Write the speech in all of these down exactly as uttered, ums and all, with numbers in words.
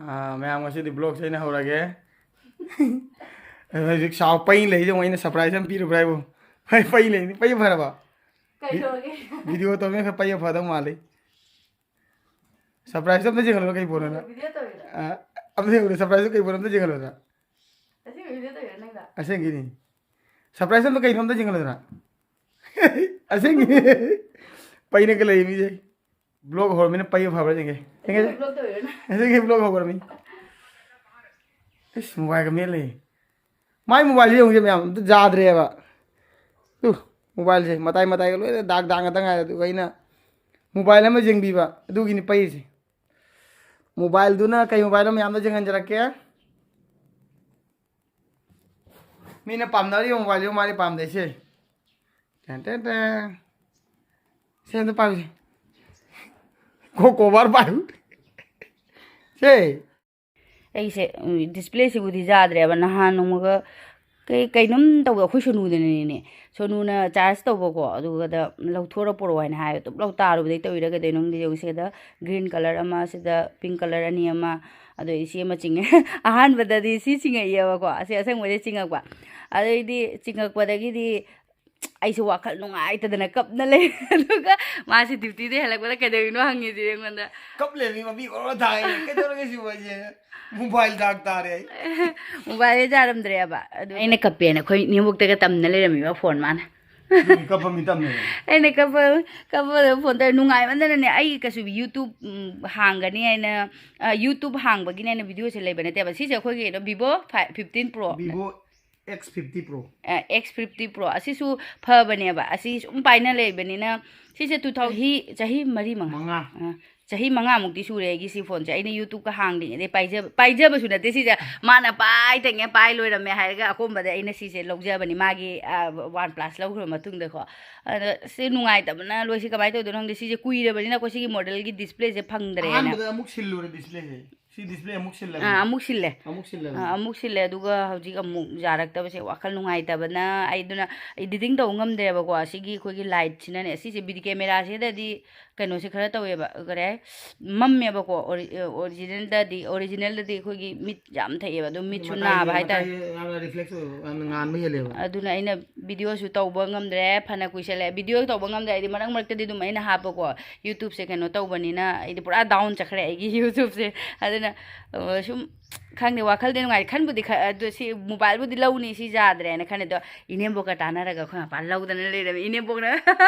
ꯑꯥ, ꯃꯌꯥꯝ, ꯉꯁꯤꯗꯤ vlogꯁꯦ ꯑꯩꯅ ꯍꯧꯔꯒꯦ꯫ ꯍꯧꯖꯤꯛ ꯁꯥꯎ ꯄꯩ ꯂꯩ, ꯌꯦꯡꯉꯣ, ꯑꯩꯅ surprise ꯑꯃ ꯄꯤꯔꯨꯕ꯭ꯔꯥ ꯍꯥꯏꯕꯨ? ꯍꯣꯏ, ꯄꯩ ꯂꯩꯅꯤ꯫ ꯄꯩ ꯐꯔꯕ? ꯀꯩꯗꯧꯔꯒꯦ? Video ꯇꯧꯃꯤꯅ ꯈꯔ ꯄꯩ ꯐꯗꯧ ꯃꯥꯜꯂꯤ꯫ Surprise ꯑꯝꯇ ꯌꯦꯡꯍꯜꯂꯣ, ꯀꯩ ꯄꯣꯠꯅꯣꯅ? Video ꯇꯧꯔꯤꯔꯣ? ꯑꯥ, ꯑꯝꯇ ꯌꯦꯡꯍꯜꯂꯣ, surprise ꯀꯩ ꯄꯣꯠꯅꯣ ꯑꯝꯇ ꯌꯦꯡꯍꯜꯂꯣꯅ꯫ ꯑꯁꯦꯡꯕ video ꯇꯧꯔꯤꯔꯣ ꯅꯪꯅ? ꯑꯁꯦꯡꯒꯤꯅꯤ꯫ Surprise ꯑꯝꯇ ꯀꯩꯅꯣ ꯑꯝꯇ ꯌꯦꯡꯍꯜꯂꯣꯗꯅ꯫ ꯑꯁꯦꯡꯒꯤ꯫ ꯄꯩꯅꯒ ꯂꯩ ꯃꯤꯁꯦ꯫ Vlog ꯍꯧꯔꯃꯤꯅ ꯄꯩꯕ ꯐꯕ꯭ꯔꯥ ꯌꯦꯡꯒꯦ꯫ ꯌꯦꯡꯒꯦ꯫ ꯑꯁꯦꯡꯕ vlog ꯇꯧꯔꯤꯔꯣ ꯅꯪ? ꯑꯁꯦꯡꯒꯤ vlog ꯍꯧꯔꯃꯤ꯫ ꯏꯁ, mobileꯒ ꯃꯦꯠ ꯂꯩ꯫ ꯃꯥꯏ mobileꯁꯦ ꯌꯦꯡꯉꯨꯁꯦ ꯃꯌꯥꯝ, ꯑꯝꯇ ꯌꯥꯗ꯭ꯔꯦꯕ꯫ ꯇꯨ, mobileꯁꯦ ꯃꯇꯥꯏ ꯃꯇꯥꯏꯒ ꯂꯣꯏꯅ ꯗꯥꯛ ꯗꯥꯛ ꯉꯥꯛꯇ ꯉꯥꯏꯔꯦ꯫ ꯑꯗꯨꯒ ꯑꯩꯅ mobile ꯑꯃ ꯌꯦꯡꯕꯤꯕ, ꯑꯗꯨꯒꯤꯅꯤ ꯄꯩꯔꯤꯁꯦ꯫ Mobileꯗꯨꯅ ꯀꯩ mobileꯅꯣ ꯃꯌꯥꯝꯗ ꯌꯦꯡꯍꯟꯖꯔꯛꯀꯦ꯫ ꯃꯤꯅ ꯄꯥꯝꯅꯔꯤꯕ mobileꯁꯦ ꯃꯥꯅꯤ ꯄꯥꯝꯗꯣꯏꯁꯦ꯫ Ten ten ten. ꯁꯦ ꯑꯝꯇ ꯄꯥꯏꯌꯨꯁꯦ꯫ ꯀꯣ-, cover ꯄꯥꯏꯌꯨ꯫ ꯁꯦ꯫ ꯑꯩꯁꯦ, ꯎꯝ, displayꯁꯤꯕꯨꯗꯤ ꯌꯥꯗ꯭ꯔꯦꯕ꯫ ꯅꯍꯥꯟ ꯅꯣꯡꯃꯒ ꯀꯩ-, ꯀꯩꯅꯣꯝ ꯇꯧꯕ ꯑꯩꯈꯣꯏ ꯁꯣꯅꯨꯗꯅꯅꯦ꯫ ꯁꯣꯅꯨꯅ charge ꯇꯧꯕꯀꯣ, ꯑꯗꯨꯒꯗ ꯂꯧꯊꯣꯔ ꯄꯨꯔꯛꯑꯣ ꯍꯥꯏꯅ ꯍꯥꯏꯔꯒ ꯇꯨꯞ ꯂꯧ ꯇꯥꯔꯨꯕꯗꯩ ꯇꯧꯔꯤꯔꯥ ꯀꯩꯗꯧꯅꯣ ꯈꯪꯗꯦ꯫ ꯌꯦꯡꯉꯨ ꯁꯤꯗ green colour ꯑꯃ, ꯁꯤꯗ pink colour ꯑꯅꯤ ꯑꯃ, ꯑꯗꯣ ꯏꯆꯦ ꯑꯃ ꯆꯤꯡꯉꯦ꯫ ꯑꯍꯥꯟꯕꯗꯗꯤ ꯁꯤ ꯆꯤꯡꯉꯛꯏꯑꯕꯀꯣ, ꯑꯁꯤ ꯑꯁꯦꯡꯕꯗꯤ ꯆꯤꯡꯉꯛꯄ꯫ ꯑꯗꯩꯗꯤ ꯆꯤꯡꯉꯛꯄꯗꯒꯤꯗꯤ ꯑꯩꯁꯨ ꯋꯥꯈꯜ ꯅꯨꯡꯉꯥꯏꯇꯗꯅ ꯀꯞꯅ ꯂꯩ꯫ ꯑꯗꯨꯒ ꯃꯥꯁꯤ dutyꯗꯩ ꯍꯜꯂꯛꯄꯗ ꯀꯩꯗꯧꯔꯤꯅꯣ ꯍꯪꯉꯤꯁꯦ ꯑꯩꯉꯣꯟꯗ꯫ ꯀꯞ ꯂꯩꯔꯝꯃꯤ, ꯃꯃꯤ ꯑꯣꯔꯣ ꯊꯥꯏ꯫ "ꯀꯩꯗꯧꯔꯒꯦ ꯁꯤꯕꯨ?" ꯑꯩꯁꯦ mobile ꯗꯥꯛ ꯇꯥꯔꯦ ꯑꯩ꯫ Mobileꯁꯦ ꯌꯥꯔꯝꯗ꯭ꯔꯦꯕ꯫ ꯑꯗꯨ ꯑꯩꯅ ꯀꯞꯄꯦꯅ ꯑꯩꯈꯣꯏ ꯅꯦꯝꯕꯣꯛꯇꯒ ꯇꯝꯅ ꯂꯩꯔꯝꯃꯤꯕ phone ꯃꯥꯅ꯫ ꯑꯗꯨꯒꯤ ꯀꯞꯄ ꯃꯤ ꯇꯝꯃꯦꯕ꯫ ꯑꯩꯅ ꯀꯞꯄ, ꯀꯞꯄꯗ phone ꯇꯧꯔꯦ꯫ ꯅꯨꯡꯉꯥꯏꯃꯟꯗꯅꯅꯦ, ꯑꯩ ꯀꯩꯁꯨ YouTube, ꯎꯝ, ꯍꯥꯡꯒꯅꯤ ꯍꯥꯏꯅ, ꯑ, YouTube ꯍꯥꯡꯕꯒꯤꯅꯦ ꯍꯥꯏꯅ videoꯁꯦ ꯂꯩꯕ ꯅꯠꯇꯦꯕ꯫ ꯁꯤꯁꯦ ꯑꯩꯈꯣꯏꯒꯤ ꯀꯩꯅꯣ, Vivo five, fifteen Pro꯫ Vivo X fifty Pro꯫ ꯑ, X fifty Pro꯫ ꯑꯁꯤꯁꯨ ꯐꯕꯅꯦꯕ꯫ ꯑꯁꯤ ꯁꯨꯝ ꯄꯥꯏꯅ ꯂꯩꯕꯅꯤꯅ, ꯁꯤꯁꯦ two thousand, ꯆꯍꯤ, ꯆꯍꯤ ꯃꯔꯤ ꯃꯉꯥ꯫ ꯃꯉꯥ꯫ ꯑ, ꯆꯍꯤ ꯃꯉꯥꯃꯨꯛꯇꯤ ꯁꯨꯔꯦ ꯑꯩꯒꯤ ꯁꯤ phoneꯁꯦ꯫ ꯑꯩꯅ YouTubeꯀ ꯍꯥꯡꯗ꯭ꯔꯤꯉꯩꯗꯩ ꯄꯥꯏꯖꯕ, ꯄꯥꯏꯖꯕꯁꯨ ꯅꯠꯇꯦ ꯁꯤꯁꯦ꯫ ꯃꯥꯅ ꯄꯥꯏ ꯊꯦꯡꯉꯦ, ꯄꯥꯏ ꯂꯣꯏꯔꯝꯃꯦ ꯍꯥꯏꯔꯒ ꯑꯀꯣꯝꯕꯗ ꯑꯩꯅ ꯁꯤꯁꯦ ꯂꯧꯖꯕꯅꯤ꯫ ꯃꯥꯒꯤ, ꯑ, OnePlus ꯂꯧꯈ꯭ꯔ ꯃꯇꯨꯡꯗꯀꯣ꯫ ꯑꯗ ꯁꯤ ꯅꯨꯡꯉꯥꯏꯇꯕꯅ ꯂꯣꯏ꯫ ꯁꯤ ꯀꯃꯥꯏꯅ ꯇꯧꯗꯣꯏꯅꯣ ꯈꯪꯗꯦ꯫ ꯁꯤꯁꯦ ꯀꯨꯏꯔꯕꯅꯤꯅ ꯑꯩꯈꯣꯏ ꯁꯤꯒꯤ modelꯒꯤ displayꯁꯦ ꯐꯪꯗ꯭ꯔꯦꯅ꯫ ꯑꯍꯥꯟꯕꯗ ꯑꯃꯨꯛ ꯁꯤꯜꯂꯨꯔꯦ displayꯁꯦ꯫ ꯁꯤ ꯗꯤꯁꯄ꯭ꯂꯦ ꯑꯃꯨꯛ ꯁꯤꯜꯂꯕꯅꯤ꯫ ꯑꯥ, ꯑꯃꯨꯛ ꯁꯤꯜꯂꯦ꯫ ꯑꯃꯨꯛ ꯁꯤꯜꯂꯕꯅꯤ꯫ ꯑꯥ, ꯑꯃꯨꯛ ꯁꯤꯜꯂꯦ꯫ ꯑꯗꯨꯒ ꯍꯧꯖꯤꯛ ꯑꯃꯨꯛ ꯌꯥꯔꯛꯇꯕꯁꯦ ꯋꯥꯈꯜ ꯅꯨꯡꯉꯥꯏꯇꯕꯅ ꯑꯩ ꯑꯗꯨꯅ ꯏꯗꯤꯇꯤꯡ ꯇꯧꯕ ꯉꯝꯗ꯭ꯔꯦꯕꯀꯣ꯫ ꯑꯁꯤꯒꯤ ꯑꯩꯈꯣꯏꯒꯤ ꯂꯥꯏꯠꯁꯤꯅꯅꯦ, ꯁꯤꯁꯦ ꯚꯤꯗꯤ ꯀꯦꯃꯦꯔꯥꯁꯤꯗꯗꯤ ꯀꯩꯅꯣꯁꯦ ꯈꯔ ꯇꯧꯋꯦꯕ, ꯀꯔꯤ ꯍꯥꯏ, ꯃꯝꯃꯦꯕꯀꯣ꯫ ꯑꯣꯔꯤ-, ꯑꯣꯔꯤꯖꯤꯅꯦꯜꯗꯗꯤ, ꯑꯣꯔꯤꯖꯤꯅꯦꯜꯗꯗꯤ ꯑꯩꯈꯣꯏꯒꯤ ꯃꯤꯠ ꯌꯥꯝ ꯊꯛꯑꯦꯕ, ꯑꯗꯣ ꯃꯤꯠꯁꯨ ꯃꯇꯥꯏꯒꯤ, ꯅꯥꯕ ꯍꯥꯏꯇꯥꯔꯦ꯫ ꯃꯇꯥꯏꯒꯤ ꯌꯥꯝꯅ ꯔꯤꯐ꯭ꯂꯦꯛꯁ ꯑꯣꯏꯕ, ꯌꯥꯝꯅ ꯉꯥꯟꯕ ꯍꯦꯜꯂꯦꯕ꯫ ꯑꯗꯨꯅ ꯑꯩꯅ ꯚꯤꯗꯤꯑꯣꯁꯨ ꯇꯧꯕ ꯉꯝꯗ꯭ꯔꯦ, ꯐꯅ ꯀꯨꯏꯁꯜꯂꯛꯑꯦ꯫ ꯚꯤꯗꯤꯑꯣ ꯇꯧꯕ ꯉꯝꯗ꯭ꯔꯦ ꯍꯥꯏꯗꯤ ꯃꯔꯛ ꯃꯔꯛꯇꯗꯤ ꯑꯗꯨꯝ ꯑꯩꯅ ꯍꯥꯞꯄꯀꯣ, YouTubeꯁꯦ ꯀꯩꯅꯣ ꯇꯧꯕꯅꯤꯅ ꯑꯩꯗꯤ ꯄꯨꯔꯥ down ꯆꯠꯈ꯭ꯔꯦ ꯑꯩꯒꯤ YouTubeꯁꯦ꯫ ꯑꯗꯨꯅ, ꯑ, ꯁꯨꯝ ꯈꯪꯗꯦ, ꯋꯥꯈꯜꯗꯤ ꯅꯨꯡꯉꯥꯏ꯫ ꯈꯟꯕꯨꯗꯤ ꯈ-, ꯑꯗꯨ ꯁꯤ mobileꯕꯨꯗꯤ ꯂꯧꯅꯤ, ꯁꯤ ꯌꯥꯗ꯭ꯔꯦꯅ ꯈꯟꯅꯦ꯫ ꯑꯗꯣ ꯏꯅꯦꯝꯕꯣꯛꯀ ꯇꯥꯟꯅꯔꯒ ꯑꯩꯈꯣꯏ ꯃꯄꯥ ꯂꯧꯗꯅ ꯂꯩꯔꯝꯃꯤ꯫ ꯏꯅꯦꯝꯕꯣꯛꯅ,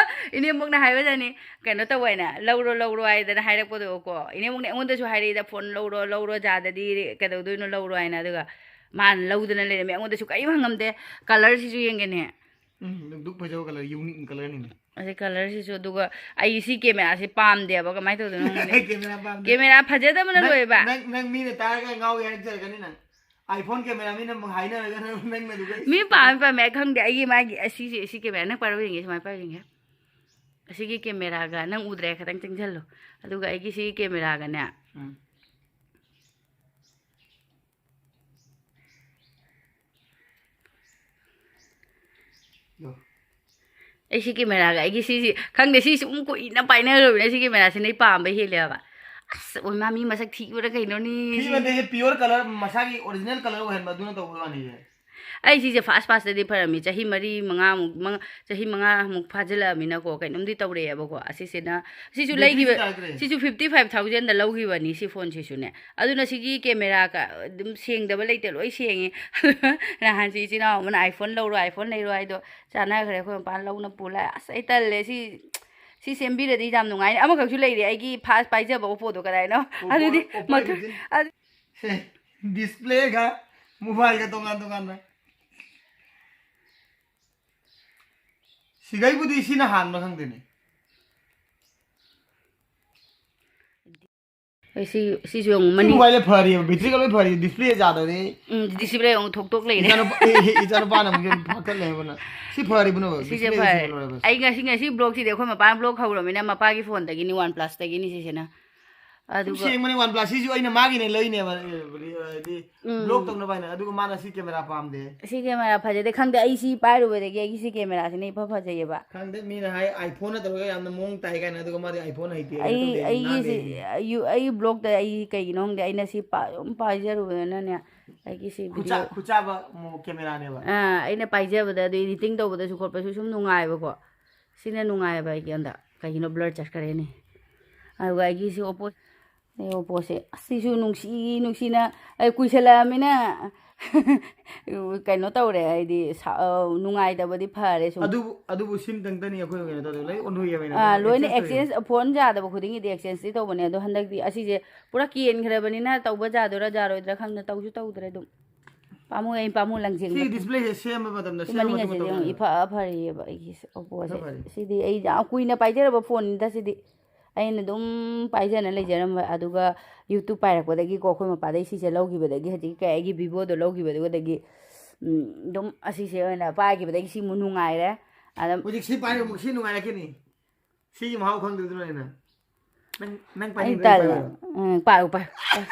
ꯏꯅꯦꯝꯕꯣꯛꯅ ꯍꯥꯏꯕꯗꯅꯤ, "ꯀꯩꯅꯣ ꯇꯧ" ꯍꯥꯏꯅ, "ꯂꯧꯔꯣ, ꯂꯧꯔꯣ" ꯍꯥꯏꯗꯅ ꯍꯥꯏꯔꯛꯄꯗꯣꯀꯣ꯫ ꯏꯅꯦꯝꯕꯣꯛꯅ ꯑꯩꯉꯣꯟꯗꯁꯨ ꯍꯥꯏꯔꯛꯏꯗ, "ꯐꯣꯟ ꯂꯧꯔꯣ, ꯂꯧꯔꯣ, ꯌꯥꯗꯗꯤ ꯀꯩꯗꯧꯗꯣꯏꯅꯣ, ꯂꯧꯔꯣ" ꯍꯥꯏꯅ꯫ ꯑꯗꯨꯒ ꯃꯥꯅ ꯂꯧꯗꯅ ꯂꯩꯔꯝꯃꯤ, ꯑꯩꯉꯣꯟꯗꯁꯨ ꯀꯔꯤꯝ ꯍꯪꯉꯝꯗꯦ꯫ ꯀꯂꯔꯁꯤꯁꯨ ꯌꯦꯡꯒꯦꯅꯦ꯫ ꯎꯝ, ꯗꯨꯛ ꯐꯖꯕ ꯀꯂꯔ, ꯌꯨꯅꯤꯛ ꯀꯂꯔꯅꯤꯅꯦ꯫ ꯑꯁꯤ ꯀꯂꯔꯁꯤꯁꯨ, ꯑꯗꯨꯒ ꯑꯩ ꯁꯤ ꯀꯦꯃꯦꯔꯥꯁꯦ ꯄꯥꯝꯗꯦꯕ, ꯀꯃꯥꯏꯅ ꯇꯧꯗꯣꯏꯅꯣ ꯈꯪꯗꯦ꯫ ꯀꯦꯃꯦꯔꯥ ꯄꯥꯝꯗꯦ꯫ ꯀꯦꯃꯦꯔꯥ ꯐꯖꯗꯕꯅ ꯅꯪ, ꯂꯣꯏꯕ꯫ ꯅꯪ, ꯅꯪ ꯃꯤꯅ ꯇꯥꯔꯒ ꯉꯥꯎꯒꯦ ꯍꯥꯏꯖꯔꯛꯀꯅꯤ ꯅꯪ꯫ iPhone ꯀꯦꯃꯦꯔꯥ ꯃꯤꯅ ꯑꯃꯨꯛ ꯍꯥꯏꯅꯔꯒ ꯅꯪ, ꯅꯪꯅ ꯑꯗꯨꯒ ꯃꯤ ꯄꯥꯝꯃꯤ ꯄꯥꯝꯃꯤ, ꯑꯩ ꯈꯪꯗꯦ꯫ ꯑꯩꯒꯤ ꯃꯥꯒꯤ ꯑꯁꯤꯁꯦ, ꯁꯤ ꯀꯦꯃꯦꯔꯥ ꯅꯪ ꯄꯥꯏꯔꯛꯎ ꯌꯦꯡꯒꯦ, ꯁꯨꯃꯥꯏꯅ ꯄꯥꯏꯔꯨ ꯌꯦꯡꯒꯦ꯫ ꯑꯁꯤꯒꯤ ꯀꯦꯃꯦꯔꯥꯒ ꯅꯪ ꯎꯗ꯭ꯔꯦ, ꯈꯤꯇꯪ ꯆꯪꯁꯤꯜꯂꯨ꯫ ꯑꯗꯨꯒ ꯑꯩꯒꯤ ꯁꯤꯒꯤ ꯀꯦꯃꯦꯔꯥꯒꯅꯦ, ꯎꯝ꯫ ꯌꯣ꯫ ꯑꯩ ꯁꯤ ꯀꯦꯃꯦꯔꯥꯒ ꯑꯩꯒꯤ ꯁꯤꯁꯤ, ꯈꯪꯗꯦ, ꯁꯤ ꯁꯨꯝ ꯀꯨꯏꯅ ꯄꯥꯏꯅꯔꯨꯕꯅꯤꯅ ꯁꯤ ꯀꯦꯃꯦꯔꯥꯁꯤꯅ ꯑꯩ ꯄꯥꯝꯕ ꯍꯦꯜꯂꯦꯕ꯫ ꯑꯁ, ꯑꯣꯏꯃꯥ, ꯃꯤ ꯃꯁꯛ ꯊꯤꯕ꯭ꯔꯥ ꯀꯩꯅꯣꯅꯤ? ꯊꯤꯕ ꯅꯠꯇꯦ, ꯁꯤ pure colour, ꯃꯁꯥꯒꯤ original colour ꯑꯣꯏꯍꯟꯕ, ꯑꯗꯨꯅ ꯇꯧꯕ ꯋꯥꯅꯤꯁꯦ꯫ ꯑꯩ ꯁꯤꯁꯦ ꯐꯥꯁ ꯐꯥꯁꯇꯗꯤ ꯐꯔꯝꯃꯤ, ꯆꯍꯤ ꯃꯔꯤ ꯃꯉꯥꯃꯨꯛ, ꯃꯉꯥ, ꯆꯍꯤ ꯃꯉꯥꯃꯨꯛ ꯐꯥꯖꯤꯜꯂꯛꯑꯃꯤꯅꯀꯣ, ꯀꯩꯅꯣꯝꯗꯤ ꯇꯧꯔꯛꯑꯦꯕꯀꯣ꯫ ꯑꯁꯤꯁꯤꯅ, ꯁꯤꯁꯨ ꯕꯦꯇ꯭ꯔꯤꯁꯨ ꯂꯩꯈꯤꯕ, ꯇꯥꯔꯛꯇ꯭ꯔꯦ꯫ ꯁꯤꯁꯨ fifty five thousandꯗ ꯂꯧꯈꯤꯕꯅꯤ ꯁꯤ ꯐꯣꯟꯁꯤꯁꯨꯅꯦ꯫ ꯑꯗꯨꯅ ꯁꯤꯒꯤ ꯀꯦꯃꯦꯔꯥ ꯀ-, ꯑꯗꯨꯝ ꯁꯦꯡꯗꯕ ꯂꯩꯇꯦ, ꯂꯣꯏ ꯁꯦꯡꯉꯤ꯫ ꯅꯍꯥꯟꯁꯤ ꯏꯆꯤꯟ ꯏꯅꯥꯎ ꯑꯃꯅ iPhone ꯂꯧꯔꯣ, iPhone ꯂꯩꯔꯣ ꯍꯥꯏꯗꯣ ꯆꯥꯟꯅꯈ꯭ꯔꯦ꯫ ꯑꯩꯈꯣꯏ ꯃꯄꯥꯅ ꯂꯧꯅ ꯄꯨ ꯂꯥꯛꯑꯦ꯫ ꯑꯁ, ꯑꯩ ꯇꯜꯂꯦ꯫ ꯁꯤ, ꯁꯤ ꯁꯦꯝꯕꯤꯔꯗꯤ ꯌꯥꯝ ꯅꯨꯡꯉꯥꯏꯅꯤ꯫ ꯑꯃꯈꯛꯁꯨ ꯂꯩꯔꯤ ꯑꯩꯒꯤ ꯐꯥꯁ ꯄꯥꯏꯖꯕ Oppoꯗꯣ, ꯀꯗꯥꯏꯅꯣ? Oppo, ꯑꯗꯨꯗꯤ Oppo ꯃꯊꯪ, ꯂꯩꯕꯁꯤꯅ꯫ ꯑꯗꯨ ꯁꯦ, displayꯒ mobileꯒ ꯇꯣꯉꯥꯟ ꯇꯣꯉꯥꯟꯅ꯫ ꯁꯤꯒꯩꯕꯨꯗꯤ ꯁꯤꯅ ꯍꯥꯟꯕ ꯈꯪꯗꯦꯅꯦ꯫ ꯑꯩ ꯁꯤ, ꯁꯤꯁꯨ ꯌꯦꯡꯉꯨ, ꯁꯤ ꯃꯅꯤꯡ mobileꯁꯦ ꯐꯔꯤꯕ, batteryꯒ ꯂꯣꯏ ꯐꯔꯤ, display ꯌꯥꯗꯕꯅꯤ꯫ ꯎꯝ, display ꯑꯃꯨꯛ ꯊꯣꯛ ꯊꯣꯛ ꯂꯩꯔꯦ꯫ ꯏꯆꯥꯅꯨꯄꯥ, ꯑꯦ, ꯑꯦ, ꯏꯆꯥꯅꯨꯄꯥꯅ ꯑꯃꯨꯛ ꯐꯥꯀꯠꯂꯦ ꯍꯥꯏꯕꯅ꯫ ꯁꯤ ꯐꯔꯤꯕꯅꯣ? ꯁꯤꯁꯦ display ꯐꯔꯦ꯫ ꯁꯤ ꯂꯣꯏꯔꯕ? ꯑꯩ ꯉꯁꯤ, ꯉꯁꯤ vlogꯁꯤꯗꯤ ꯑꯩꯈꯣꯏ ꯃꯄꯥꯅ vlog ꯍꯧꯔꯃꯤꯅ ꯃꯄꯥꯒꯤ phoneꯗꯒꯤꯅꯤ, OnePlusꯇꯒꯤꯅꯤ ꯁꯤꯁꯤꯅ꯫ ꯑꯗꯨꯝ ꯑꯗꯨꯒ ꯁꯦꯡꯕꯅꯦ OnePlus꯫ ꯁꯤꯁꯨ ꯑꯩꯅ ꯃꯥꯒꯤꯅꯦ ꯂꯩꯅꯦꯕ, ꯍꯥꯏꯗꯤ ꯎꯝ꯫ Vlog ꯇꯧꯅꯕ ꯍꯥꯏꯅ꯫ ꯑꯗꯨꯒ ꯃꯥꯅ ꯁꯤ camera ꯄꯥꯝꯗꯦ꯫ ꯁꯤ camera ꯐꯖꯗꯦ, ꯈꯪꯗꯦ꯫ ꯑꯩ ꯁꯤ ꯄꯥꯏꯔꯨꯕꯗꯒꯤ ꯑꯩꯒꯤ ꯁꯤ cameraꯁꯤꯅ ꯏꯐ ꯐꯖꯩꯌꯦꯕ꯫ ꯈꯪꯗꯦ, ꯃꯤꯅ ꯍꯥꯏ iPhoneꯅ ꯇꯧꯔꯒ ꯌꯥꯝꯅ ꯃꯑꯣꯡ ꯇꯥꯏ ꯀꯥꯏꯅ, ꯑꯗꯨꯒ ꯃꯥꯗꯤ iPhone ꯍꯩꯇꯦ, ꯀꯩꯅꯣ ꯑꯩ ꯇꯧꯗꯦ, ꯑꯩꯒꯤ ꯁꯤ ꯅꯥꯜꯂꯦ꯫ ꯑꯩ-, ꯑꯩꯒꯤ vlogꯇ ꯑꯩ ꯀꯩꯒꯤꯅꯣ ꯈꯪꯗꯦ, ꯑꯩꯅ ꯁꯤ ꯄꯥ-, ꯑꯗꯨꯝ ꯄꯥꯏꯖꯔꯨꯕꯗꯅꯅꯦ, ꯑꯩꯒꯤ ꯁꯤ ꯈꯨꯠꯆꯥ-, video ꯈꯨꯠꯆꯥꯕ ꯃꯣ-, cameraꯅꯦꯕ꯫ ꯑꯥ, ꯑꯩꯅ ꯄꯥꯏꯖꯕꯗ ꯑꯗꯨ editing ꯇꯧꯕꯗꯁꯨ ꯈꯣꯠꯄꯁꯨ ꯁꯨꯝ ꯅꯨꯡꯉꯥꯏꯕꯀꯣ꯫ ꯁꯤꯅ ꯅꯨꯡꯉꯥꯏꯌꯦꯕ ꯑꯩꯉꯣꯟꯗ꯫ ꯀꯩꯒꯤꯅꯣ blur ꯆꯠꯈ꯭ꯔꯦꯅꯦ? ꯑꯗꯨꯒ ꯑꯩꯒꯤ ꯁꯤ Oppo, ꯑꯩ Oppoꯁꯦ, ꯑꯁ, ꯁꯤꯁꯨ ꯅꯨꯡꯁꯤ ꯅꯨꯡꯁꯤꯅ, ꯑꯩ ꯀꯨꯏꯁꯜꯂꯛꯑꯃꯤꯅ ꯀꯩꯅꯣ ꯇꯧꯔꯦ, ꯍꯥꯏꯗꯤ ꯁꯥ-, ꯑ, ꯅꯨꯡꯉꯥꯏꯇꯕꯗꯤ ꯐꯔꯦ ꯁꯨꯝ꯫ ꯑꯗꯨꯕꯨ, ꯑꯗꯨꯕꯨ ꯁꯤꯝꯇꯪꯇꯅꯤ ꯑꯩꯈꯣꯏ ꯀꯩꯅꯣ ꯇꯧꯗꯣꯏ, ꯂꯣꯏ ꯑꯣꯟꯊꯣꯛꯑꯕꯅꯤꯅ ꯑꯥ, ꯑꯩꯈꯣꯏ ꯂꯣꯏꯅ exchange ꯇꯧꯔꯤꯅꯤ꯫ Exchange, phone ꯌꯥꯗꯕ ꯈꯨꯗꯤꯡꯒꯤꯗꯤ exchangeꯇꯤ ꯇꯧꯕꯅꯦ, ꯑꯗꯣ ꯍꯟꯗꯛꯇꯤ ꯑꯁꯤꯁꯦ ꯄꯨꯔꯥ ꯀꯦꯟꯈ꯭ꯔꯕꯅꯤꯅ ꯇꯧꯕ ꯌꯥꯗꯣꯏꯔꯥ ꯌꯥꯔꯣꯏꯗ꯭ꯔꯥ ꯈꯪꯗꯦ, ꯇꯧꯁꯨ ꯇꯧꯗ꯭ꯔꯦ ꯑꯗꯨꯝ꯫ ꯄꯥꯝꯃꯨ, ꯑꯩ ꯄꯥꯝꯃꯨ ꯂꯪꯖꯦꯡꯕ꯫ ꯁꯤ displayꯁꯦ ꯁꯦꯝꯕ ꯃꯇꯝꯗ ꯁꯤ ꯁꯦꯝꯕ ꯃꯅꯤꯡ ꯃꯇꯨꯡ ꯑꯁꯤꯗꯤ ꯃꯇꯝ ꯑꯃꯨꯛ ꯌꯥꯗꯕ꯫ ꯏꯐ ꯐꯔꯤꯑꯕ ꯑꯩꯒꯤꯁꯦ, Oppoꯁꯦ꯫ ꯏꯐ ꯐꯔꯤ꯫ ꯁꯤꯗꯤ ꯑꯩ ꯌꯥꯝ ꯀꯨꯏꯅ ꯄꯥꯏꯖꯔꯕ phoneꯅꯤꯗ ꯁꯤꯗꯤ꯫ ꯑꯩꯅ ꯑꯗꯨꯝ ꯄꯥꯏꯖꯅ ꯂꯩꯖꯔꯝꯕ, ꯑꯗꯨꯒ YouTube ꯄꯥꯏꯔꯛꯄꯗꯒꯤꯀꯣ, ꯑꯩꯈꯣꯏ ꯃꯄꯥꯗꯩ ꯁꯤꯁꯦ ꯂꯧꯈꯤꯕꯗꯒꯤ, ꯍꯧꯖꯤꯛ ꯀꯩ ꯑꯩꯒꯤ Vivoꯗꯣ ꯂꯧꯈꯤꯕꯗꯒꯤ, ꯎꯝ, ꯑꯗꯨꯝ ꯑꯁꯤꯁꯦ ꯑꯣꯏꯅ ꯄꯥꯏꯈꯤꯕꯗꯒꯤ ꯁꯤꯃꯨꯛ ꯅꯨꯡꯉꯥꯏꯔꯦ꯫ ꯑꯗꯨꯝ ꯍꯧꯖꯤꯛ ꯁꯤ ꯄꯥꯏꯔꯒ ꯑꯃꯨꯛ ꯁꯤ ꯅꯨꯡꯉꯥꯏꯔꯛꯈꯤꯅꯤ꯫ ꯁꯤꯒꯤ ꯃꯍꯥꯎ ꯈꯪꯗ꯭ꯔꯤꯗꯨꯅ ꯑꯩꯅ꯫ ꯅꯪ, ꯅꯪ ꯑꯩ ꯄꯥꯏꯅꯤꯡꯗ꯭ꯔꯗꯤ ꯇꯜꯂꯦ꯫ ꯄꯥꯏꯔꯣ꯫ ꯎꯝ, ꯄꯥꯏꯌꯨ, ꯄꯥꯏꯌꯨ, ꯄꯥꯏꯌꯨ꯫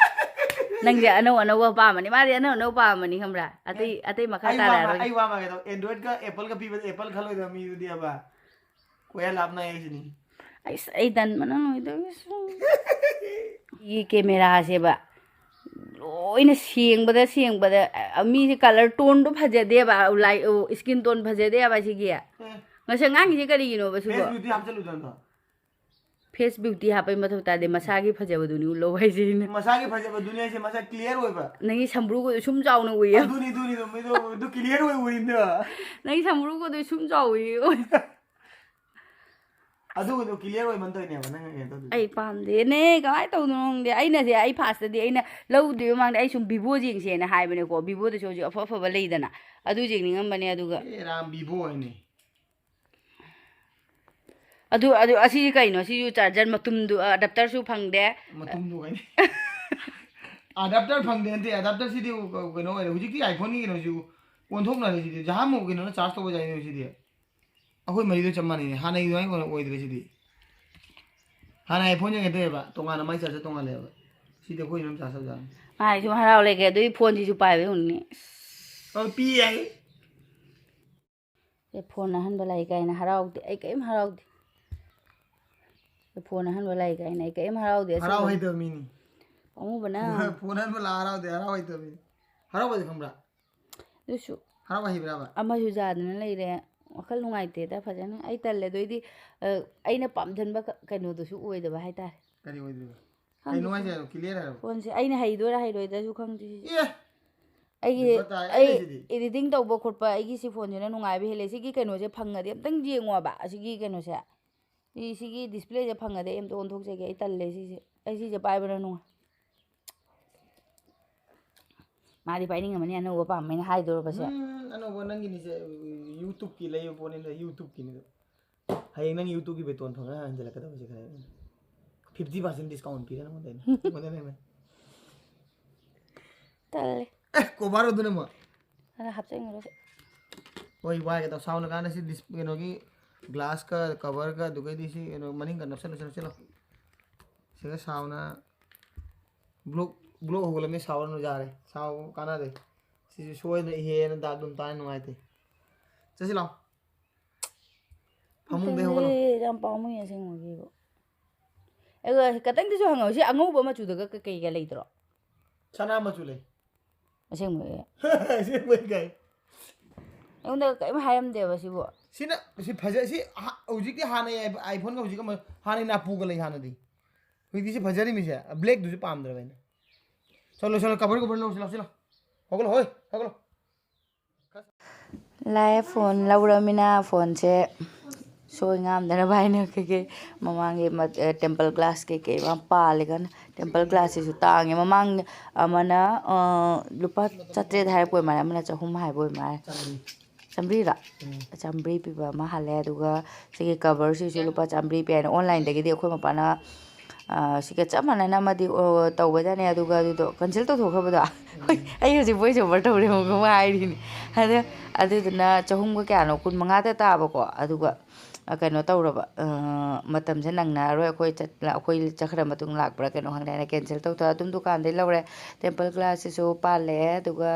ꯅꯪꯁꯦ ꯑꯅꯧ ꯑꯅꯧꯕ ꯄꯥꯝꯕꯅꯤ, ꯃꯥꯗꯤ ꯑꯅꯧ ꯑꯅꯧꯕ ꯄꯥꯝꯕꯅꯤ, ꯈꯪꯕ꯭ꯔꯥ? ꯑꯇꯩ, ꯑꯦ, ꯑꯇꯩ ꯃꯈꯥ ꯑꯩ ꯋꯥ ꯃꯥ-, ꯇꯥꯔꯛꯑꯔꯣꯏꯒꯦ꯫ ꯑꯩ ꯋꯥ ꯃꯥꯒꯦ ꯇꯧ-, Androidꯀ Appleꯀ ꯄꯤꯕꯗ Apple ꯈꯜꯂꯣꯏꯗꯕ ꯃꯤꯗꯨꯗꯤ ꯍꯥꯏꯕ꯫ ꯀꯣꯏꯌꯥ ꯂꯥꯞꯅ ꯍꯥꯏꯁꯤꯅꯤ꯫ ꯑꯩꯁ, ꯑꯩ ꯇꯟꯕꯅ ꯂꯣꯏꯗꯧꯔꯦ꯫ ꯁꯤ cameraꯁꯦꯕ, ꯂꯣꯏꯅ ꯁꯦꯡꯕꯗ, ꯁꯦꯡꯕꯗ, ꯑ, ꯃꯤꯁꯦ color toneꯗꯣ ꯐꯖꯗꯦꯕ, ꯂꯥꯏ-, ꯑꯣ, skin tone ꯐꯖꯗꯦꯕ ꯁꯤꯒꯤ꯫ ꯑꯦ꯫ ꯉꯁꯤ ꯑꯉꯥꯡꯒꯤꯁꯦ ꯀꯔꯤꯒꯤꯅꯣꯕ ꯁꯤꯕꯣ? Face beauty ꯍꯥꯞꯆꯜꯂꯨꯗꯅ꯫ Face beauty ꯍꯥꯞꯄꯩ ꯃꯊꯧ ꯇꯥꯗꯦ, ꯃꯁꯥꯒꯤ ꯐꯖꯕꯗꯨꯅꯤ ꯎꯠꯂꯧ ꯍꯥꯏꯁꯦ ꯑꯩꯅ꯫ ꯃꯁꯥꯒꯤ ꯐꯖꯕꯗꯨꯅꯤ ꯍꯥꯏꯁꯦ, ꯃꯁꯥ clear ꯑꯣꯏꯕ꯫ ꯅꯪꯒꯤ ꯁꯝꯕ꯭ꯔꯨꯒꯗꯣ ꯁꯨꯝ ꯆꯥꯎꯅ ꯎꯏꯌꯦ꯫ ꯑꯗꯨꯅꯤ, ꯑꯗꯨꯅꯤ, ꯑꯗꯨꯝ ꯃꯤꯗꯣ, ꯑꯗꯨ clear ꯑꯣꯏ ꯎꯔꯤꯅꯦꯕ꯫ ꯅꯪꯒꯤ ꯁꯝꯕ꯭ꯔꯨꯒꯗꯣ ꯁꯨꯝ ꯆꯥꯎ ꯎꯏꯌꯦ꯫ ꯑꯗꯨꯒꯗꯣ clear ꯑꯣꯏꯃꯟ ꯇꯧꯔꯤꯅꯦꯕ ꯅꯪ ꯀꯩꯅꯣ ꯇꯧꯗꯣꯏꯁꯦ꯫ ꯑꯩ ꯄꯥꯝꯗꯦꯅꯦ, ꯀꯃꯥꯏꯅ ꯇꯧꯗꯣꯏꯅꯣ ꯈꯪꯗꯦ꯫ ꯑꯩꯅꯁꯦ, ꯑꯩ firstꯇꯗꯤ ꯑꯩꯅ ꯂꯧꯗ꯭ꯔꯤꯕ ꯃꯃꯥꯡꯗ ꯑꯩ ꯁꯨꯝ Vivo ꯌꯦꯡꯁꯦꯅ ꯍꯥꯏꯕꯅꯦꯀꯣ, Vivoꯗꯁꯨ ꯍꯧꯖꯤꯛ ꯑꯐ ꯑꯐꯕ ꯂꯩꯗꯅ, ꯑꯗꯨ ꯌꯦꯡꯅꯤꯡꯉꯝꯕꯅꯦ꯫ ꯑꯗꯨꯒ ꯑꯦ ꯔꯥꯝ, Vivo ꯍꯥꯏꯅꯦ꯫ ꯑꯗꯨ, ꯑꯗꯨ, ꯑꯁꯤ ꯀꯩꯅꯣ? ꯁꯤꯁꯨ charger ꯃꯇꯨꯝꯗꯨ, adapterꯁꯨ ꯐꯪꯗꯦ꯫ ꯃꯇꯨꯝꯗꯨ ꯀꯩꯅꯣ? Adapter ꯐꯪꯗꯦ ꯅꯠꯇꯦ, adapterꯁꯤꯗꯤ ꯀꯩꯅꯣ ꯑꯣꯏꯔꯦ꯫ ꯍꯧꯖꯤꯛꯀꯤ iPhoneꯒꯤ ꯀꯩꯅꯣꯁꯤꯕꯨ ꯑꯣꯟꯊꯣꯛꯅꯔꯦ ꯁꯤꯗꯤ꯫ ꯖꯍꯥꯃꯨ ꯀꯩꯅꯣꯅ charge ꯇꯧꯕ ꯌꯥꯏꯅꯦ ꯁꯤꯗꯤ꯫ ꯑꯩꯈꯣꯏ ꯃꯔꯤꯗꯣ ꯆꯞ ꯃꯥꯟꯅꯩꯅꯦ, ꯍꯥꯟꯅꯒꯤ ꯑꯗꯨꯃꯥꯏꯅ ꯑꯣꯏꯗ꯭ꯔꯦ ꯁꯤꯗꯤ꯫ ꯍꯥꯟꯅ ꯑꯥꯏꯐꯣꯟ ꯌꯦꯡꯒꯦ ꯇꯧꯋꯦꯕ, ꯇꯣꯉꯥꯟꯅ ꯃꯥꯏ ꯆꯥꯔꯖꯔ ꯇꯣꯉꯥꯟ ꯂꯩꯌꯦꯕ꯫ ꯁꯤꯗꯤ ꯑꯩꯈꯣꯏ ꯑꯗꯨꯝ ꯆꯥꯔꯖ ꯇꯧꯖꯥꯅꯤ꯫ ꯃꯥ ꯁꯨꯝ ꯍꯔꯥꯎ ꯂꯩꯒꯦ, ꯑꯗꯨꯒꯤ ꯐꯣꯟꯁꯤꯁꯨ ꯄꯥꯏꯕ ꯌꯦꯡꯉꯨꯅꯦ꯫ ꯑ, ꯄꯤ ꯌꯥꯏ꯫ ꯑꯦ, ꯐꯣꯟ ꯑꯍꯟꯕ ꯂꯥꯛꯏ ꯀꯥꯏꯅ ꯍꯔꯥꯎꯗꯦ꯫ ꯑꯩ ꯀꯔꯤꯝ ꯍꯔꯥꯎꯗꯦ꯫ ꯑꯦ, ꯐꯣꯟ ꯑꯍꯟꯕ ꯂꯥꯛꯏ ꯀꯥꯏꯅ ꯑꯩ ꯀꯔꯤꯝ ꯍꯔꯥꯎꯗꯦ꯫ ꯍꯔꯥꯎ ꯑꯁꯦꯡꯕ꯫ ꯍꯩꯇꯕ ꯃꯤꯅꯤ꯫ ꯄꯥꯝꯃꯨꯕꯅ꯫ ꯐꯣꯟ ꯑꯍꯟꯕ ꯂꯥꯛꯑ ꯍꯔꯥꯎꯗꯦ, ꯍꯔꯥꯎ ꯍꯩꯇꯕ ꯃꯤꯅꯤ꯫ ꯍꯔꯥꯎꯕꯗꯤ ꯈꯪꯕ꯭ꯔꯥ? ꯑꯗꯨꯁꯨ ꯍꯔꯥꯎꯕ ꯍꯩꯕ꯭ꯔꯕ? ꯑꯃꯁꯨ ꯌꯥꯗꯅ ꯂꯩꯔꯦ꯫ ꯋꯥꯈꯜ ꯅꯨꯡꯉꯥꯏꯇꯦꯗ ꯐꯖꯅ꯫ ꯑꯩ ꯇꯜꯂꯦ꯫ ꯑꯗꯨ ꯑꯩꯗꯤ, ꯑ, ꯑꯩꯅ ꯄꯥꯝꯖꯟꯕ ꯀ-, ꯀꯩꯅꯣꯗꯨꯁꯨ ꯑꯣꯏꯗꯕ ꯍꯥꯏꯇꯥꯔꯦ꯫ ꯀꯔꯤ ꯑꯣꯏꯗꯣꯏꯕ? ꯈꯪꯗꯦ ꯀꯩꯅꯣ ꯁꯤ ꯍꯥꯏꯁꯦ? ꯀ꯭ꯂꯤꯌꯥꯔ ꯍꯥꯏꯔꯣ? ꯐꯣꯟꯁꯦ ꯑꯩꯅ ꯍꯩꯗꯣꯏꯔꯥ ꯍꯩꯔꯣꯏꯗ꯭ꯔꯥꯁꯨ ꯈꯪꯗꯦ ꯁꯤꯁꯦ꯫ ꯑꯦ! ꯑꯩꯒꯤ, ꯅꯝꯕꯔ ꯇꯥꯏ, ꯑꯩ ꯑꯩ ꯂꯩꯁꯤꯗꯤ꯫ ꯏꯗꯤꯇꯤꯡ ꯇꯧꯕ ꯈꯣꯠꯄ ꯑꯩꯒꯤ ꯁꯤ ꯐꯣꯟꯁꯤꯅ ꯅꯨꯡꯉꯥꯏꯕ ꯍꯦꯜꯂꯦ꯫ ꯁꯤꯒꯤ ꯀꯩꯅꯣꯁꯦ ꯐꯪꯉꯗꯤ ꯑꯝꯇꯪ ꯌꯦꯡꯉꯣꯕ꯫ ꯑꯁꯤꯒꯤ ꯀꯩꯅꯣꯁꯦ꯫ ꯁꯤ, ꯁꯤꯒꯤ ꯗꯤꯁꯄ꯭ꯂꯦꯁꯦ ꯐꯪꯉꯗꯤ ꯑꯩ ꯑꯝꯇ ꯑꯣꯟꯊꯣꯛꯆꯒꯦ꯫ ꯑꯩ ꯇꯜꯂꯦ ꯁꯤꯁꯦ꯫ ꯑꯩ ꯁꯤꯁꯦ ꯄꯥꯏꯕꯅ ꯅꯨꯡꯉꯥꯏ꯫ ꯃꯥꯗꯤ ꯄꯥꯏꯅꯤꯡꯉꯝꯃꯅꯤ ꯑꯅꯧꯕ ꯄꯥꯝꯃꯦꯅ ꯍꯥꯏꯗꯣꯔꯕꯁꯦ꯫ ꯎꯝ, ꯑꯅꯧꯕ ꯅꯪꯒꯤꯅꯤꯁꯦ, YouTubeꯀꯤ ꯂꯩꯕ ꯄꯣꯠꯅꯤꯅ YouTubeꯀꯤꯅꯤꯗ꯫ ꯍꯌꯦꯡ ꯅꯪ YouTubeꯀꯤ ꯕꯦꯇꯣꯟ ꯐꯪꯉ ꯍꯟꯖꯤꯜꯂꯛꯀꯗꯕꯁꯦ ꯈꯔ꯫ Fifty percent discount ꯄꯤꯔꯦ ꯅꯉꯣꯟꯗ ꯑꯩꯅ꯫ ꯑꯩꯉꯣꯟꯗ ꯅꯪꯅ꯫ ꯇꯜꯂꯦ꯫ ꯑꯦ, cover ꯑꯗꯨꯅ ꯑꯃꯨꯛ꯫ ꯑꯗ ꯍꯥꯞꯆꯤꯟꯈ꯭ꯔꯁꯦ꯫ ꯍꯣꯏ, ꯋꯥꯏꯒꯦ ꯇꯧ꯫ ꯁꯥꯎꯅ ꯀꯥꯟꯗ ꯁꯤ ꯗꯤꯁ-, ꯀꯩꯅꯣꯒꯤ glassꯀ coverꯒ ꯑꯗꯨꯒꯩꯗꯤ ꯁꯤ ꯀꯩꯅꯣ ꯃꯅꯤꯡꯒ ꯅꯞꯁꯜꯂꯨ, ꯅꯞꯁꯜꯂꯨ, ꯅꯞꯁꯜꯂꯨ꯫ ꯁꯤꯒ ꯁꯥꯎꯅ block, block ꯍꯧꯒꯠꯂꯝꯃꯤ, ꯁꯥꯎꯔꯅꯨ, ꯌꯥꯔꯦ꯫ ꯁꯥꯎ ꯀꯥꯟꯅꯗꯦ꯫ ꯁꯤꯁꯨ ꯁꯣꯏꯗꯅ ꯏꯍꯦꯅ ꯗꯥꯛ ꯑꯗꯨꯝ ꯇꯥꯏ, ꯅꯨꯡꯉꯥꯏꯇꯦ꯫ ꯆꯠꯁꯤ ꯂꯥꯎ꯫ ꯐꯃꯨꯡꯗꯩ ꯍꯧꯒꯠꯂꯣ꯫ ꯌꯥꯝ ꯄꯥꯝꯃꯨꯏ ꯑꯁꯦꯡꯕꯒꯤꯕꯨ꯫ ꯑꯗꯨꯒ ꯈꯇꯪꯗꯁꯨ ꯍꯪꯉꯛꯑꯣ, ꯁꯤ ꯑꯉꯧꯕ ꯃꯆꯨꯗꯒ ꯀꯩ-, ꯀꯩꯒ ꯂꯩꯇ꯭ꯔꯣ? ꯁꯅꯥ ꯃꯆꯨ ꯂꯩ꯫ ꯑꯁꯦꯡꯕꯒꯤ? ꯑꯁꯦꯡꯕꯒꯤ ꯀꯥꯏ? ꯑꯩꯉꯣꯟꯗ ꯀꯔꯤꯝ ꯍꯥꯏꯔꯝꯗꯦꯕ ꯁꯤꯕꯨ꯫ ꯁꯤꯅ, ꯁꯤ ꯐꯖ-, ꯁꯤ ꯍꯥ-, ꯍꯧꯖꯤꯛꯇꯤ ꯍꯥꯟꯅꯩ iPhoneꯒ ꯍꯧꯖꯤꯛꯀ ꯃ-, ꯍꯥꯟꯅꯩ ꯅꯥꯄꯨꯒ ꯂꯩ ꯍꯥꯟꯅꯗꯤ꯫ ꯍꯧꯖꯤꯛꯇꯤ ꯁꯤ ꯐꯖꯔꯤꯃꯤꯁꯦ, blackꯇꯨꯁꯨ ꯄꯥꯝꯗ꯭ꯔꯕ ꯑꯩꯅ꯫ ꯆꯠꯂꯣ, ꯆꯠꯂꯣ, cover, cover ꯂꯧꯁꯤ, ꯂꯧꯁꯤ, ꯂꯧ꯫ ꯍꯧꯒꯠꯂꯣ, ꯍꯣꯏ, ꯍꯧꯒꯠꯂꯣ꯫ ꯂꯥꯛꯑꯦ, ꯐꯣꯟ ꯂꯧꯔꯃꯤꯅ ꯐꯣꯟꯁꯦ ꯁꯣꯏ ꯉꯥꯝꯗꯅꯕ ꯍꯥꯏꯅ ꯀꯩꯀꯩ ꯃꯃꯥꯡꯒꯤ ꯃ-, ꯑ, tempered glass ꯀꯩꯀꯩ ꯃꯌꯥꯝ ꯄꯥꯜꯂꯦ ꯀꯟꯅ꯫ Tempered glassꯁꯤꯁꯨ ꯇꯥꯡꯉꯦ꯫ ꯃꯃꯥꯡ ꯑꯃꯅ, ꯑ, ꯂꯨꯄꯥ ꯆꯥꯇ꯭ꯔꯦꯠ ꯍꯥꯏꯔꯛꯄ ꯑꯣꯏ ꯃꯥꯜꯂꯦ, ꯑꯃꯅ ꯆꯍꯨꯝ ꯍꯥꯏꯕ ꯑꯣꯏ ꯃꯥꯜꯂꯦ꯫ ꯆꯥꯝꯃꯔꯤ꯫ ꯆꯥꯝꯃꯔꯤꯔꯥ? ꯎꯝ꯫ ꯆꯥꯝꯃꯔꯤ ꯄꯤꯕ ꯑꯃ ꯍꯜꯂꯦ꯫ ꯑꯗꯨꯒ ꯁꯤꯒꯤ coverꯁꯤꯁꯨ ꯂꯨꯄꯥ ꯆꯥꯝꯃꯔꯤ ꯄꯤ ꯍꯥꯏꯅ onlineꯗꯒꯤꯗꯤ ꯑꯩꯈꯣꯏ ꯃꯄꯥꯅ, ꯑ, ꯁꯤꯒ ꯆꯞ ꯃꯥꯟꯅꯅ ꯑꯃꯗꯤ, ꯑꯣ, ꯇꯧꯕꯗꯅꯦ꯫ ꯑꯗꯨꯒ ꯑꯗꯨꯗꯣ cancel ꯇꯧꯊꯣꯛꯈ꯭ꯔꯕꯗꯣ꯫ ꯎꯝ꯫ ꯍꯣꯏ, ꯑꯩ ꯍꯧꯖꯤꯛ voice over ꯇꯧꯔꯦ ꯑꯃꯨꯛꯀ ꯑꯃꯨꯛ ꯍꯥꯏꯔꯤꯅꯤ꯫ ꯑꯗ, ꯑꯗꯨꯗꯨꯅ ꯆꯍꯨꯝꯒ ꯀꯌꯥꯅꯣ, ꯀꯨꯟꯃꯉꯥꯗ ꯇꯥꯕꯀꯣ꯫ ꯑꯗꯨꯒ ꯑ, ꯀꯩꯅꯣ ꯇꯧꯔꯕ, ꯑ, ꯃꯇꯝꯁꯦ ꯅꯪꯅꯔꯔꯣꯏ, ꯑꯩꯈꯣꯏ ꯆꯠ-, ꯑꯩꯈꯣꯏ ꯆꯠꯈ꯭ꯔ ꯃꯇꯨꯡ ꯂꯥꯛꯄ꯭ꯔꯥ ꯀꯩꯅꯣ ꯈꯪꯗꯦ ꯍꯥꯏꯅ cancel ꯇꯧꯊꯣꯛꯑꯦ꯫ ꯑꯗꯨꯝ ꯗꯨꯀꯥꯟꯗꯩ ꯂꯧꯔꯦ꯫ Temple Glass ꯁꯤꯁꯨ ꯄꯥꯜꯂꯛꯑꯦ, ꯑꯗꯨꯒ,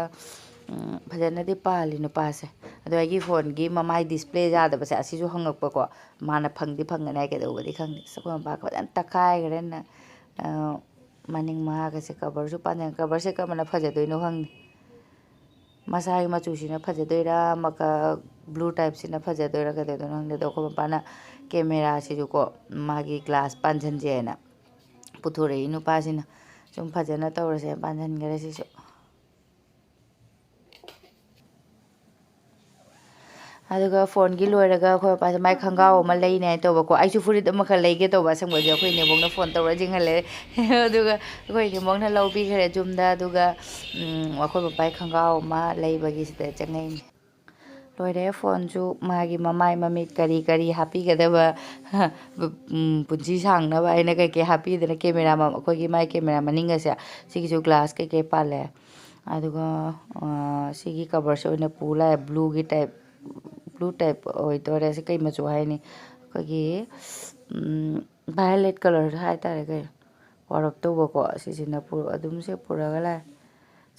ꯎꯝ, ꯐꯖꯅꯗꯤ ꯄꯥꯜꯂꯤ ꯅꯨꯄꯥꯁꯦ꯫ ꯑꯗꯣ ꯑꯩꯒꯤ phoneꯒꯤ ꯃꯃꯥꯏ display ꯌꯥꯗꯕꯁꯦ ꯑꯁꯤꯁꯨ ꯍꯪꯉꯛꯄꯀꯣ꯫ ꯃꯥꯅ ꯐꯪꯗꯤ ꯐꯪꯒꯅꯤ ꯍꯥꯏ, ꯀꯩꯗꯧꯕꯗꯤ ꯈꯪꯗꯦ꯫ ꯑꯁ, ꯑꯩꯈꯣꯏ ꯃꯄꯥ ꯐꯖꯅ ꯇꯛꯈꯥꯏꯈ꯭ꯔꯦꯅ, ꯑ, ꯃꯅꯤꯡ ꯃꯉꯥꯒꯁꯦ coverꯁꯨ ꯄꯥꯟꯖꯟ-, coverꯁꯦ ꯀꯔꯝꯕꯅ ꯐꯖꯗꯣꯏꯅꯣ ꯈꯪꯗꯦ꯫ ꯃꯁꯥꯒꯤ ꯃꯆꯨꯁꯤꯅ ꯐꯖꯗꯣꯏꯔꯥ, ꯑꯃꯈꯛ blue typeꯁꯤꯅ ꯐꯖꯗꯣꯏꯔꯥ, ꯀꯩꯗꯧꯗꯣꯏꯅꯣ ꯈꯪꯗꯦ꯫ ꯑꯗꯣ ꯑꯩꯈꯣꯏ ꯃꯄꯥꯅ cameraꯁꯤꯁꯨꯀꯣ, ꯃꯥꯒꯤ glass ꯄꯥꯟꯁꯤꯟꯁꯦꯅ ꯄꯨꯊꯣꯔꯛꯏ ꯅꯨꯄꯥꯁꯤꯅ꯫ ꯁꯨꯝ ꯐꯖꯅ ꯇꯧꯔꯁꯦ, ꯄꯥꯟꯁꯤꯟꯈ꯭ꯔꯦ ꯁꯤꯁꯨ꯫ ꯑꯗꯨꯒ phoneꯒꯤ ꯂꯣꯏꯔꯒ ꯑꯩꯈꯣꯏ ꯃꯄꯥꯁꯦ ꯃꯥꯏ ꯈꯣꯡꯒ꯭ꯔꯥꯎ ꯑꯃ ꯂꯩꯅꯦ ꯍꯥꯏ ꯇꯧꯕꯀꯣ꯫ ꯑꯩꯁꯨ ꯐꯨꯔꯤꯠ ꯑꯃꯈꯛ ꯂꯩꯒꯦ ꯇꯧꯕ, ꯑꯁꯪꯕꯁꯦ ꯑꯩꯈꯣꯏ ꯏꯅꯦꯕꯣꯛꯅ phone ꯇꯧꯔ ꯆꯤꯡꯍꯜꯂꯦ꯫ ꯑꯗꯨꯒ ꯑꯩꯈꯣꯏ ꯏꯅꯦꯕꯣꯛꯅ ꯂꯧꯕꯤꯈ꯭ꯔꯦ ꯌꯨꯝꯗ꯫ ꯑꯗꯨꯒ, ꯎꯝ, ꯑꯩꯈꯣꯏ ꯃꯄꯥꯒꯤ ꯈꯣꯡꯒ꯭ꯔꯥꯎ ꯑꯃ ꯂꯩꯕꯒꯤ ꯁꯤꯗ ꯆꯪꯉꯛꯏꯅꯦ꯫ ꯂꯣꯏꯔꯦ, phoneꯁꯨ ꯃꯥꯒꯤ ꯃꯃꯥꯏ ꯃꯃꯤꯠ ꯀꯔꯤ ꯀꯔꯤ ꯍꯥꯞꯄꯤꯒꯗꯕ, ꯎꯝ, ꯄꯨꯟꯁꯤ ꯁꯥꯡꯅꯕ ꯍꯥꯏꯅ ꯀꯩꯀꯩ ꯍꯥꯞꯄꯤꯗꯅ camera ꯃ-, ꯑꯩꯈꯣꯏꯒꯤ ꯃꯥꯏ camera ꯃꯅꯤꯡꯒꯁꯦ, ꯁꯤꯒꯤꯁꯨ glass ꯀꯩꯀꯩ ꯄꯥꯜꯂꯦ꯫ ꯑꯗꯨꯒ, ꯑ, ꯁꯤꯒꯤ coverꯁꯦ ꯑꯣꯏꯅ ꯄꯨ ꯂꯥꯛꯑꯦ, blueꯒꯤ type, blue type ꯑꯣꯏꯗꯣꯔꯦ꯫ ꯁꯤ ꯀꯩ ꯃꯆꯨ ꯍꯥꯏꯅꯤ? ꯑꯩꯈꯣꯏꯒꯤ, ꯎꯝ, violet colour ꯍꯥꯏꯇꯥꯔꯦ, ꯀꯩꯅꯣ, ꯋꯥꯔꯞ ꯇꯧꯕꯀꯣ꯫ ꯁꯤꯁꯤꯅ ꯄꯨ-, ꯑꯗꯨꯝ ꯁꯦ ꯄꯨꯔꯒ ꯂꯥꯛꯑꯦ꯫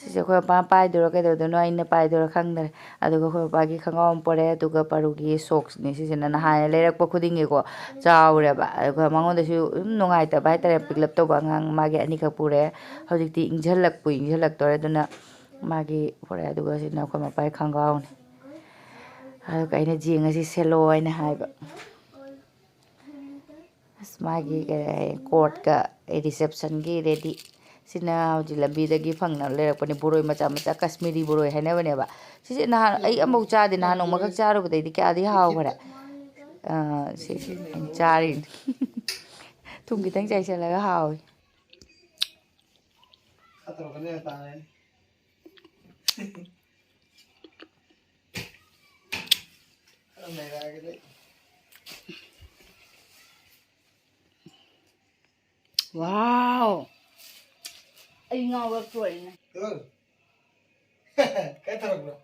ꯁꯤꯁꯦ ꯑꯩꯈꯣꯏ ꯃꯄꯥ ꯄꯥꯏꯗꯣꯏꯔꯥ ꯀꯩꯗꯧꯗꯣꯏꯅꯣ, ꯑꯩꯅ ꯄꯥꯏꯗꯣꯏꯔꯥ ꯈꯪꯗ꯭ꯔꯦ꯫ ꯑꯗꯨꯒ ꯑꯩꯈꯣꯏ ꯃꯄꯥꯒꯤ ꯈꯣꯡꯒ꯭ꯔꯥꯎ ꯑꯃ ꯄꯣꯔꯛꯑꯦ, ꯑꯗꯨꯒ ꯄꯥꯔꯨꯒꯤ socksꯅꯤ꯫ ꯁꯤꯁꯤꯅ ꯅꯍꯥꯟ ꯂꯩꯔꯛꯄ ꯈꯨꯗꯤꯡꯒꯤꯀꯣ ꯆꯥꯎꯔꯦꯕ꯫ ꯑꯗꯨꯒ ꯃꯉꯣꯟꯗꯁꯨ ꯑꯗꯨꯝ ꯅꯨꯡꯉꯥꯏꯇꯕ ꯍꯥꯏꯇꯥꯔꯦ, ꯄꯤꯛꯂꯞ ꯇꯧꯕ ꯑꯉꯥꯡ ꯃꯥꯒꯤ ꯑꯅꯤꯈꯛ ꯄꯨꯔꯛꯑꯦ꯫ ꯍꯧꯖꯤꯛꯇꯤ ꯏꯪꯁꯜꯂꯛꯄꯨ ꯏꯪꯁꯜꯂꯛꯇꯣꯔꯦ, ꯑꯗꯨꯅ ꯃꯥꯒꯤ ꯄꯨꯔꯛꯑꯦ꯫ ꯑꯗꯨꯒ ꯁꯤꯅ ꯑꯩꯈꯣꯏ ꯃꯄꯥꯒꯤ ꯈꯣꯡꯒ꯭ꯔꯥꯎꯅꯤ꯫ ꯑꯗꯨꯒ ꯑꯩꯅ ꯌꯦꯡꯉꯁꯤ ꯁꯦꯠꯂꯣ ꯍꯥꯏꯅ ꯍꯥꯏꯕ꯫ ꯑꯁ, ꯃꯥꯒꯤ ꯀꯩ ꯍꯥꯏ, courtꯀ receptionꯒꯤ ready꯫ ꯁꯤꯅ ꯍꯧꯖꯤꯛ ꯂꯝꯕꯤꯗꯒꯤ ꯐꯪꯅ ꯂꯩꯔꯛꯄꯅꯦ, ꯕꯣꯔꯣꯏ ꯃꯆꯥ ꯃꯆꯥ, ꯀꯥꯁꯃꯤꯔꯤ ꯕꯣꯔꯣꯏ ꯍꯥꯏꯅꯕꯅꯦꯕ꯫ ꯁꯤꯁꯦ ꯅꯍꯥꯟ ꯑꯩ ꯑꯃꯐꯥꯎ ꯆꯥꯗꯦ, ꯅꯍꯥꯟ ꯅꯣꯡꯃꯈꯛ ꯆꯥꯔꯨꯕꯗꯩꯗꯤ ꯀꯌꯥꯗꯤ ꯍꯥꯎꯈ꯭ꯔꯦ꯫ ꯑꯥ, ꯁꯤ ꯑꯩꯅ ꯆꯥꯔꯤꯅꯤ꯫ ꯊꯨꯝ ꯈꯤꯇꯪ ꯆꯥꯏꯁꯤꯜꯂꯒ ꯍꯥꯎꯋꯤ꯫ Wow! ꯑꯩ ꯉꯥꯎꯔꯛꯇꯣꯔꯦꯅꯦ꯫ ꯀꯥꯏ ꯊꯥꯔꯛꯄ꯭ꯔꯣ?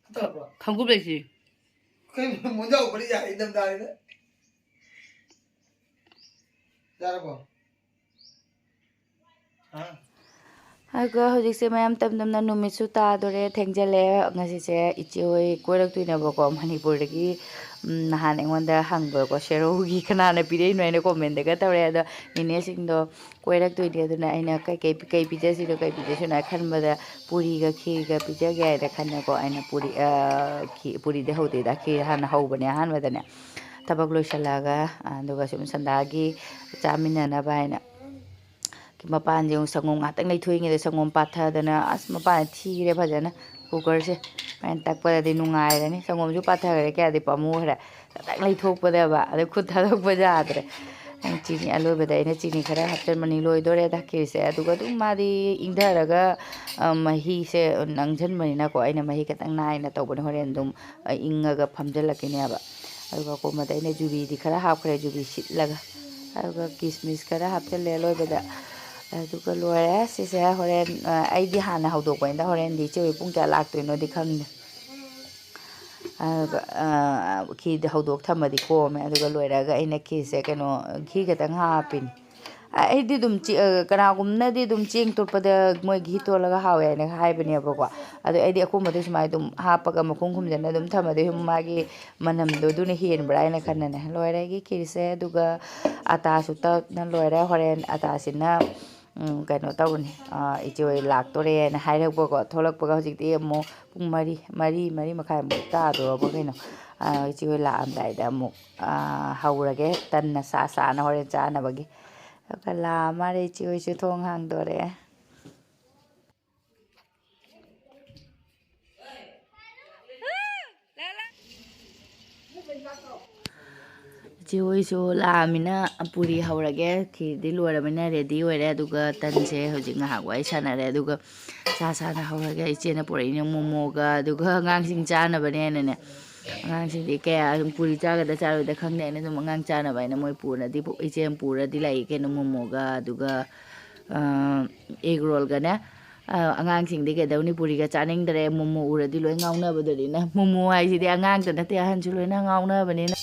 ꯀꯥꯏ ꯊꯥꯔꯛꯄ꯭ꯔꯣ? ꯈꯪꯒꯨꯞ ꯂꯩꯁꯤ꯫ ꯀꯩꯅꯣ ꯃꯣꯟꯖꯥꯎ ꯐꯨꯔꯤꯠ ꯌꯥꯔꯦ ꯏꯪꯊꯝꯊꯥꯅꯤꯅ꯫ ꯌꯥꯔꯕꯣ? ꯍꯥ? ꯑꯗꯨꯒ ꯍꯧꯖꯤꯛꯁꯦ ꯃꯌꯥꯝ ꯇꯝ ꯇꯝꯅ ꯅꯨꯃꯤꯠꯁꯨ ꯇꯥꯗꯣꯔꯦ, ꯊꯦꯡꯖꯤꯜꯂꯛꯑꯦ꯫ ꯉꯁꯤꯁꯦ ꯏꯆꯦ ꯍꯣꯏ ꯀꯣꯏꯔꯛꯇꯣꯏꯅꯦꯕꯀꯣ, ꯃꯅꯤꯄꯨꯔꯗꯒꯤ꯫ ꯎꯝ, ꯅꯍꯥꯟ ꯑꯩꯉꯣꯟꯗ ꯍꯪꯕꯀꯣ, "ꯁꯦꯔꯧꯒꯤ ꯀꯅꯥꯅ ꯄꯤꯔꯛꯏꯅꯣ?" ꯍꯥꯏꯅ ꯀꯣꯃꯦꯟꯗꯒ ꯇꯧꯔꯛꯑꯦ꯫ ꯑꯗꯣ ꯅꯦꯅꯦꯁꯤꯡꯗꯣ ꯀꯣꯏꯔꯛꯇꯣꯏꯅꯦ, ꯑꯗꯨꯅ ꯑꯩꯅ ꯀꯩ ꯀꯩ ꯀꯩ ꯄꯤꯖꯁꯤꯅꯣ, ꯀꯩ ꯄꯤꯖꯁꯤꯅꯣ ꯍꯥꯏꯅ ꯈꯟꯕꯗ ꯄꯨꯔꯤꯒ ꯈꯤꯔꯒ ꯄꯤꯖꯒꯦ ꯍꯥꯏꯅ ꯈꯟꯅꯀꯣ꯫ ꯑꯩꯅ ꯄꯨꯔꯤ, ꯑ, ꯈꯤ-, ꯄꯨꯔꯤꯗꯤ ꯍꯧꯗꯦꯗ, ꯈꯤꯔ ꯍꯥꯟꯅ ꯍꯧꯕꯅꯦ ꯑꯍꯥꯟꯕꯗꯅꯦ꯫ ꯊꯕꯛ ꯂꯣꯏꯁꯤꯜꯂꯛꯑꯒ, ꯑꯗꯨꯒ ꯁꯨꯝ ꯁꯟꯗꯥꯒꯤ ꯆꯥꯃꯤꯟꯅꯅꯕ ꯍꯥꯏꯅ꯫ ꯃꯄꯥꯟꯁꯦ ꯑꯃꯨꯛ ꯁꯪꯒꯣꯝ ꯉꯥꯛꯇꯪ ꯂꯩꯊꯣꯛꯏꯉꯩꯗ ꯁꯪꯒꯣꯝ ꯄꯥꯊꯗꯅ, ꯑꯁ, ꯃꯄꯥꯟ ꯊꯤꯈ꯭ꯔꯦ ꯐꯖꯅ꯫ ꯀꯨꯀꯔꯁꯦ ꯍꯣꯔꯦꯟ ꯇꯛꯄꯗꯗꯤ ꯅꯨꯡꯉꯥꯏꯔꯅꯤ꯫ ꯁꯪꯒꯣꯝꯁꯨ ꯄꯥꯊꯈ꯭ꯔꯦ, ꯀꯌꯥꯗꯤ ꯄꯥꯝꯃꯨꯈ꯭ꯔꯦ꯫ ꯉꯥꯛꯇꯪ ꯂꯩꯊꯣꯛꯄꯗꯕ ꯑꯗꯩ ꯈꯨꯠ ꯊꯥꯗꯣꯛꯄ ꯌꯥꯗ꯭ꯔꯦ꯫ ꯑꯩ ꯆꯤꯅꯤ ꯑꯂꯣꯏꯕꯗ ꯑꯩꯅ ꯆꯤꯅꯤ ꯈꯔ ꯍꯥꯞꯆꯤꯟꯕꯅꯤ꯫ ꯂꯣꯏꯗꯣꯔꯦ ꯗꯥꯈꯤꯔꯁꯦ꯫ ꯑꯗꯨꯒ ꯑꯗꯨꯝ ꯃꯥꯗꯤ ꯏꯪꯊꯔꯒ, ꯑ, ꯃꯍꯤꯁꯦ ꯅꯪꯁꯤꯟꯕꯅꯤꯅꯀꯣ, ꯑꯩꯅ ꯃꯍꯤ ꯈꯤꯇꯪ ꯅꯥꯏꯅ ꯇꯧꯕꯅꯦ꯫ ꯍꯣꯔꯦꯟ ꯑꯗꯨꯝ, ꯑ, ꯏꯪꯉꯒ ꯐꯝꯖꯤꯜꯂꯛꯈꯤꯅꯦꯕ꯫ ꯑꯗꯨꯒ ꯑꯀꯣꯝꯕꯗ ꯑꯩꯅ ꯌꯨꯕꯤꯗꯤ ꯈꯔ ꯍꯥꯞꯈ꯭ꯔꯦ, ꯌꯨꯕꯤ ꯁꯤꯠꯂꯒ꯫ ꯑꯗꯨꯒ ꯀꯤꯁꯃꯤꯁ ꯈꯔ ꯍꯥꯞꯆꯤꯜꯂꯦ ꯑꯂꯣꯏꯕꯗ꯫ ꯑꯗꯨꯒ ꯂꯣꯏꯔꯦ꯫ ꯁꯤꯁꯦ ꯍꯣꯔꯦꯟ, ꯑ, ꯑꯩꯗꯤ ꯍꯥꯟꯅ ꯍꯧꯗꯣꯛꯄꯅꯤꯗ, ꯍꯣꯔꯦꯟꯗꯤ ꯏꯆꯦ ꯍꯣꯏ ꯄꯨꯡ ꯀꯌꯥ ꯂꯥꯛꯇꯣꯏꯅꯣꯗꯤ ꯈꯪꯗꯦ꯫ ꯑꯗꯨꯒ, ꯑ, ꯈꯤꯔꯗꯤ ꯍꯧꯗꯣꯛ ꯊꯝꯃꯗꯤ ꯀꯣꯝꯃꯦ꯫ ꯑꯗꯨꯒ ꯂꯣꯏꯔꯒ ꯑꯩꯅ ꯈꯤꯔꯁꯦ ꯀꯩꯅꯣ, ꯘꯤ ꯈꯛꯇꯪ ꯍꯥꯞꯄꯤꯅꯦ꯫ ꯑ, ꯑꯩꯗꯤ ꯑꯗꯨꯝ ꯆꯦ-, ꯑ, ꯀꯅꯥꯒꯨꯝꯕꯅꯗꯤ ꯑꯗꯨꯝ ꯆꯦꯡ ꯇꯣꯠꯄꯗ ꯃꯣꯏ ꯘꯤ ꯇꯣꯠꯂꯒ ꯍꯥꯎꯋꯦ ꯍꯥꯏꯅ ꯍꯥꯏꯕꯅꯦꯕꯀꯣ꯫ ꯑꯗꯣ ꯑꯩꯗꯤ ꯑꯀꯨꯝꯕꯗ ꯁꯨꯃꯥꯏꯅ ꯑꯗꯨꯝ ꯍꯥꯞꯄꯒ ꯃꯈꯨꯝ ꯈꯨꯝꯖꯤꯟꯅ ꯑꯗꯨꯝ ꯊꯝꯃꯗꯤ ꯁꯨꯝ ꯃꯥꯒꯤ ꯃꯅꯝꯗꯣ ꯑꯗꯨꯅ ꯍꯦꯟꯕ꯭ꯔꯥ ꯍꯥꯏꯅ ꯈꯟꯅꯅꯦ꯫ ꯂꯣꯏꯔꯦ ꯑꯩꯒꯤ ꯈꯤꯔꯁꯦ꯫ ꯑꯗꯨꯒ ꯑꯇꯥꯁꯨ ꯇꯛꯅ ꯂꯣꯏꯔꯦ꯫ ꯍꯣꯔꯦꯟ ꯑꯇꯥꯁꯤꯅ, ꯎꯝ, ꯀꯩꯅꯣ ꯇꯧꯕꯅꯤ, ꯑ, ꯏꯆꯦ ꯍꯣꯏ ꯂꯥꯛꯇꯣꯔꯦꯅ ꯍꯥꯏꯔꯛꯄꯀꯣ꯫ ꯊꯣꯛꯂꯛꯄꯒ ꯍꯧꯖꯤꯛꯇꯤ ꯑꯃꯨꯛ ꯄꯨꯡ ꯃꯔꯤ, ꯃꯔꯤ, ꯃꯔꯤ ꯃꯈꯥꯏꯃꯨꯛ ꯇꯥꯗꯣꯔꯕ ꯀꯩꯅꯣ꯫ ꯑ, ꯏꯆꯦ ꯍꯣꯏ ꯂꯥꯛꯑꯝꯗꯥꯏꯗ ꯑꯃꯨꯛ, ꯑ, ꯍꯧꯔꯒꯦ꯫ ꯇꯟꯅ ꯁꯥ ꯁꯥꯅ ꯍꯣꯔꯦꯟ ꯆꯥꯅꯕꯒꯤ꯫ ꯑꯗꯨꯒ ꯂꯥꯛꯑ ꯃꯥꯜꯂꯦ, ꯏꯆꯦ ꯍꯣꯏꯁꯨ ꯊꯣꯡ ꯍꯥꯡꯗꯣꯔꯦ꯫ ꯏꯆꯦ ꯍꯣꯏꯁꯨ ꯂꯥꯛꯑꯃꯤꯅ ꯄꯨꯔꯤ ꯍꯧꯔꯒꯦ꯫ ꯈꯤꯔꯗꯤ ꯂꯣꯏꯔꯕꯅꯤꯅ ꯔꯦꯗꯤ ꯑꯣꯏꯔꯦ꯫ ꯑꯗꯨꯒ ꯇꯟꯁꯦ ꯍꯧꯖꯤꯛ ꯉꯥꯏꯍꯥꯛ ꯋꯥꯔꯤ ꯁꯥꯟꯅꯔꯦ꯫ ꯑꯗꯨꯒ ꯁꯥ ꯁꯥꯅ ꯍꯧꯔꯒꯦ꯫ ꯏꯆꯦꯅ ꯄꯨꯔꯛꯏꯅꯦ ꯃꯣꯃꯣꯒ, ꯑꯗꯨꯒ ꯑꯉꯥꯡꯁꯤꯡ ꯆꯥꯅꯕꯅꯦꯅꯅꯦ꯫ ꯑꯉꯥꯡꯁꯤꯡꯗꯤ ꯀꯌꯥ ꯑꯗꯨꯝ ꯄꯨꯔꯤ ꯆꯥꯒꯗ꯭ꯔꯥ ꯆꯥꯔꯣꯏꯗ꯭ꯔꯥ ꯈꯪꯗꯦ꯫ ꯑꯩꯅ ꯑꯗꯨꯝ ꯑꯉꯥꯡ ꯆꯥꯅꯕ ꯍꯥꯏꯅ ꯃꯣꯏ ꯄꯨꯔꯗꯤ ꯄꯨ-, ꯏꯆꯦꯅ ꯄꯨꯔꯗꯤ ꯂꯥꯛꯏ ꯀꯩꯅꯣ, ꯃꯣꯃꯣꯒ, ꯑꯗꯨꯒ, ꯑ, ꯑꯦꯒ ꯔꯣꯜꯒꯅꯦ꯫ ꯑ, ꯑꯉꯥꯡꯁꯤꯡꯗꯤ ꯀꯩꯗꯧꯅꯤ, ꯄꯨꯔꯤꯒ ꯆꯥꯅꯤꯡꯗ꯭ꯔꯦ, ꯃꯣꯃꯣ ꯎꯔꯗꯤ ꯂꯣꯏ ꯉꯥꯎꯅꯕꯗꯨꯅꯤꯅ꯫ ꯃꯣꯃꯣ ꯍꯥꯏꯁꯤꯗꯤ ꯑꯉꯥꯡꯇ ꯅꯠꯇꯦ, ꯑꯍꯟꯁꯨ ꯂꯣꯏꯅ ꯉꯥꯎꯅꯕꯅꯤꯅ꯫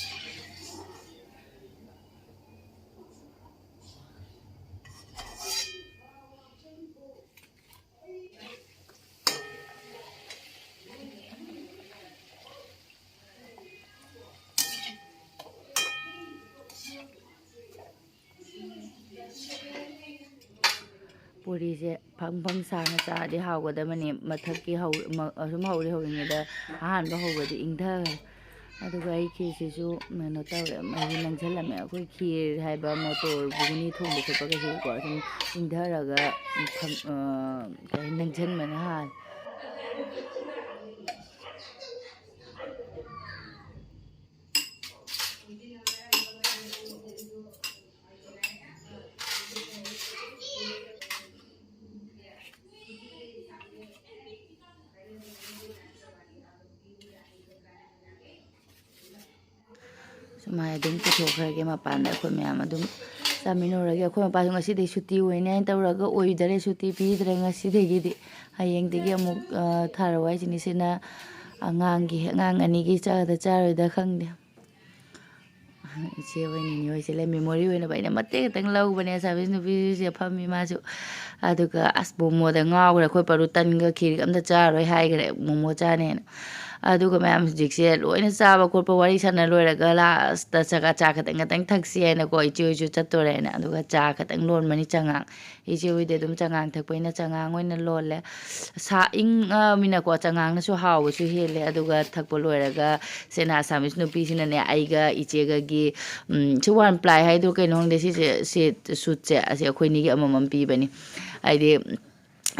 ꯄꯨꯔꯤꯁꯦ ꯐꯪ ꯐꯪ ꯁꯥꯅ ꯆꯥꯔꯗꯤ ꯍꯥꯎꯒꯗꯕꯅꯤ꯫ ꯃꯊꯛꯀꯤ ꯍꯧ-, ꯃ-, ꯑꯁꯨꯝ ꯍꯧꯔꯤ ꯍꯧꯔꯤꯉꯩꯗ ꯑꯍꯥꯟꯕ ꯍꯧꯕꯗꯤ ꯏꯪꯊꯈ꯭ꯔꯦ꯫ ꯑꯗꯨꯒ ꯑꯩ ꯈꯦꯆꯤꯁꯤꯁꯨ ꯀꯩꯅꯣ ꯇꯧꯔꯦ, ꯃꯍꯤ ꯅꯪꯁꯤꯜꯂꯝꯃꯦ꯫ ꯑꯩꯈꯣꯏ ꯈꯤꯔ ꯍꯥꯏꯕ ꯃꯣꯇꯣꯔ ꯘꯨꯒꯅꯤ ꯊꯣꯡꯕ ꯈꯣꯠꯄ ꯀꯩꯁꯨꯀꯣ ꯑꯗꯨꯝ ꯏꯪꯊꯔꯒ ꯐꯪ-, ꯑ, ꯀꯩ ꯍꯥꯏꯅꯤ, ꯅꯪꯁꯤꯟꯕꯅ ꯍꯥꯜꯂꯦ꯫ ꯁꯨꯃꯥꯏꯅ ꯑꯗꯨꯝ ꯄꯨꯊꯣꯛꯈ꯭ꯔꯒꯦ ꯃꯄꯥꯟꯗ, ꯑꯩꯈꯣꯏ ꯃꯌꯥꯝ ꯑꯗꯨꯝ ꯆꯥꯃꯤꯟꯅꯔꯒꯦ꯫ ꯑꯩꯈꯣꯏ ꯃꯄꯥꯁꯨ ꯉꯁꯤꯗꯩ ꯁꯨꯇꯤ ꯑꯣꯏꯅꯤ ꯍꯥꯏꯅ ꯇꯧꯔꯒ ꯑꯣꯏꯗꯔꯦ, ꯁꯨꯇꯤ ꯄꯤꯗ꯭ꯔꯦ ꯉꯁꯤꯗꯒꯤꯗꯤ꯫ ꯍꯌꯦꯡꯗꯒꯤ ꯑꯃꯨꯛ, ꯑ, ꯊꯥꯔꯛꯑꯣ ꯍꯥꯏꯁꯤꯅꯤ꯫ ꯁꯤꯅ ꯑꯉꯥꯡꯒꯤ, ꯑꯉꯥꯡ ꯑꯅꯤꯒꯤ ꯆꯥꯒꯗ ꯆꯥꯔꯣꯏꯗ ꯈꯪꯗꯦ꯫ ꯏꯆꯦ ꯍꯣꯏ, ꯅꯤꯅꯦ ꯍꯣꯏꯁꯦ ꯂꯩ, memory ꯑꯣꯏꯅꯕ ꯑꯩꯅ ꯃꯇꯦꯛ ꯈꯛꯇꯪ ꯂꯧꯕꯅꯦ꯫ ꯑꯁꯥꯃꯤꯁ ꯅꯨꯄꯤꯁꯦ ꯐꯝꯃꯤ ꯃꯥꯁꯨ꯫ ꯑꯗꯨꯒ ꯑꯁ, ꯃꯣꯃꯣꯗ ꯉꯥꯎꯈ꯭ꯔꯦ꯫ ꯑꯩꯈꯣꯏ ꯄꯥꯔꯨ ꯇꯟꯒ ꯈꯤꯔꯒ ꯑꯝꯇ ꯆꯥꯔꯣꯏ ꯍꯥꯏꯈ꯭ꯔꯦ, ꯃꯣꯃꯣ ꯆꯥꯅꯦꯅ꯫ ꯑꯗꯨꯒ ꯃꯌꯥꯝ ꯍꯧꯖꯤꯛꯁꯦ ꯂꯣꯏꯅ ꯆꯥꯕ ꯈꯣꯠꯄ ꯋꯥꯔꯤ ꯁꯥꯟꯅ ꯂꯣꯏꯔꯒ last ꯆꯥ, ꯆꯥ ꯈꯛꯇꯪ ꯈꯛꯇꯪ ꯊꯛꯁꯤ ꯍꯥꯏꯅꯀꯣ, ꯏꯆꯦ ꯍꯣꯏꯁꯨ ꯆꯠꯇꯣꯔꯦꯅ꯫ ꯑꯗꯨꯒ ꯆꯥ ꯈꯛꯇꯪ ꯂꯣꯟꯕꯅꯤ, ꯆꯉꯥꯡ꯫ ꯏꯆꯦ ꯍꯣꯏꯗꯤ ꯑꯗꯨꯝ ꯆꯉꯥꯡ ꯊꯛꯄꯅꯤꯅ ꯆꯉꯥꯡ ꯑꯣꯏꯅ ꯂꯣꯜꯂꯦ꯫ ꯁꯥ ꯏꯪꯉꯃꯤꯅꯀꯣ ꯆꯉꯥꯡꯅꯁꯨ ꯍꯥꯎꯕꯁꯨ ꯍꯦꯜꯂꯦ꯫ ꯑꯗꯨꯒ ꯊꯛꯄ ꯂꯣꯏꯔꯒ ꯁꯦꯅꯥ ꯑꯁꯥꯃꯤꯁ ꯅꯨꯄꯤꯁꯤꯅꯅꯦ ꯑꯩꯒ ꯏꯆꯦꯒꯒꯤ, ꯎꯝ, ꯁꯤ one ply ꯍꯥꯏꯗꯣ ꯀꯩꯅꯣ ꯈꯪꯗꯦ, ꯁꯤꯁꯦ, ꯁꯤ suitꯁꯦ ꯑꯁꯤ ꯑꯩꯈꯣꯏꯅꯤꯒꯤ ꯑꯃꯃꯝ ꯄꯤꯕꯅꯤ꯫ ꯍꯥꯏꯗꯤ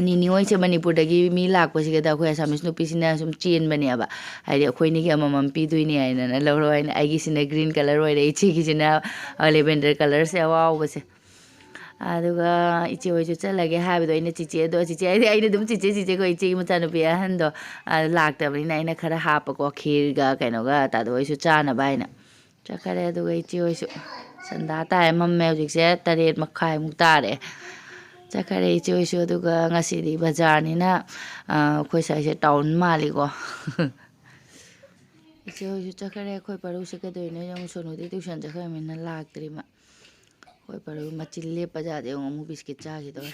ꯅꯤꯅꯤ ꯍꯣꯏꯁꯦ ꯃꯅꯤꯄꯨꯔꯗꯒꯤ ꯃꯤ ꯂꯥꯛꯄꯁꯤꯒꯗ ꯑꯩꯈꯣꯏ ꯑꯁꯥꯃꯤꯁ ꯅꯨꯄꯤꯁꯤꯅ ꯁꯨꯝ ꯆꯦꯟꯕꯅꯦꯕ꯫ ꯍꯥꯏꯗꯤ ꯑꯩꯈꯣꯏꯅꯤꯒꯤ ꯑꯃꯃꯝ ꯄꯤꯗꯣꯏꯅꯦ ꯍꯥꯏꯗꯅ ꯂꯧꯔꯣ ꯍꯥꯏꯅ꯫ ꯑꯩꯒꯤꯁꯤꯅ green colour ꯑꯣꯏꯔꯦ, ꯏꯆꯦꯒꯤꯁꯤꯅ, ꯑ, lavender colourꯁꯦ ꯑꯋꯥꯎꯕꯁꯦ꯫ ꯑꯗꯨꯒ ꯏꯆꯦ ꯍꯣꯏꯁꯨ ꯆꯠꯂꯒꯦ ꯍꯥꯏꯕꯗꯣ ꯑꯩꯅ ꯆꯤꯆꯦꯗꯣ, ꯆꯤꯆꯦ ꯍꯥꯏꯗꯤ ꯑꯩꯅ ꯑꯗꯨꯝ ꯆꯤꯆꯦ, ꯆꯤꯆꯦ ꯀꯧꯏ, ꯏꯆꯦꯒꯤ ꯃꯆꯥꯅꯨꯄꯤ ꯑꯍꯟꯗꯣ, ꯑ, ꯂꯥꯛꯇꯕꯅꯤꯅ ꯑꯩꯅ ꯈꯔ ꯍꯥꯞꯄꯀꯣ, ꯈꯤꯔꯒ ꯀꯩꯅꯣꯒ ꯇꯥꯗꯣ ꯍꯣꯏꯁꯨ ꯆꯥꯅꯕ ꯍꯥꯏꯅ꯫ ꯆꯠꯈꯔꯦ꯫ ꯑꯗꯨꯒ ꯏꯆꯦ ꯍꯣꯏꯁꯨ ꯁꯟꯗꯥ ꯇꯥꯔꯦ, ꯃꯝꯃꯦ꯫ ꯍꯧꯖꯤꯛꯁꯦ ꯇꯔꯦꯠ ꯃꯈꯥꯏꯃꯨꯛ ꯇꯥꯔꯦ꯫ ꯆꯠꯈꯔꯦ ꯏꯆꯦ ꯍꯣꯏꯁꯨ꯫ ꯑꯗꯨꯒ ꯉꯁꯤꯗꯤ ꯕꯖꯥꯔꯅꯤꯅ, ꯑ, ꯑꯩꯈꯣꯏ ꯁ꯭ꯋꯥꯏꯁꯦ ꯇꯥꯎꯟ ꯃꯥꯜꯂꯤꯀꯣ꯫ ꯏꯆꯦ ꯍꯣꯏꯁꯨ ꯆꯠꯈꯔꯦ꯫ ꯑꯩꯈꯣꯏ ꯄꯥꯔꯨ ꯆꯠꯀꯗꯣꯏꯅꯦ꯫ ꯌꯦꯡꯉꯨ, ꯁꯣꯅꯨꯗꯤ ꯇ꯭ꯌꯨꯁꯟ ꯆꯠꯈ꯭ꯔꯕꯅꯤꯅ ꯂꯥꯛꯇ꯭ꯔꯤ ꯃꯥ꯫ ꯑꯩꯈꯣꯏ ꯄꯥꯔꯨ ꯃꯆꯤꯟ ꯂꯦꯞꯄ ꯌꯥꯗꯦ꯫ ꯌꯦꯡꯉꯨ, ꯑꯃꯨꯛ ꯕꯤꯁꯀꯤꯠ ꯆꯥꯈꯤꯗꯧꯔꯦ꯫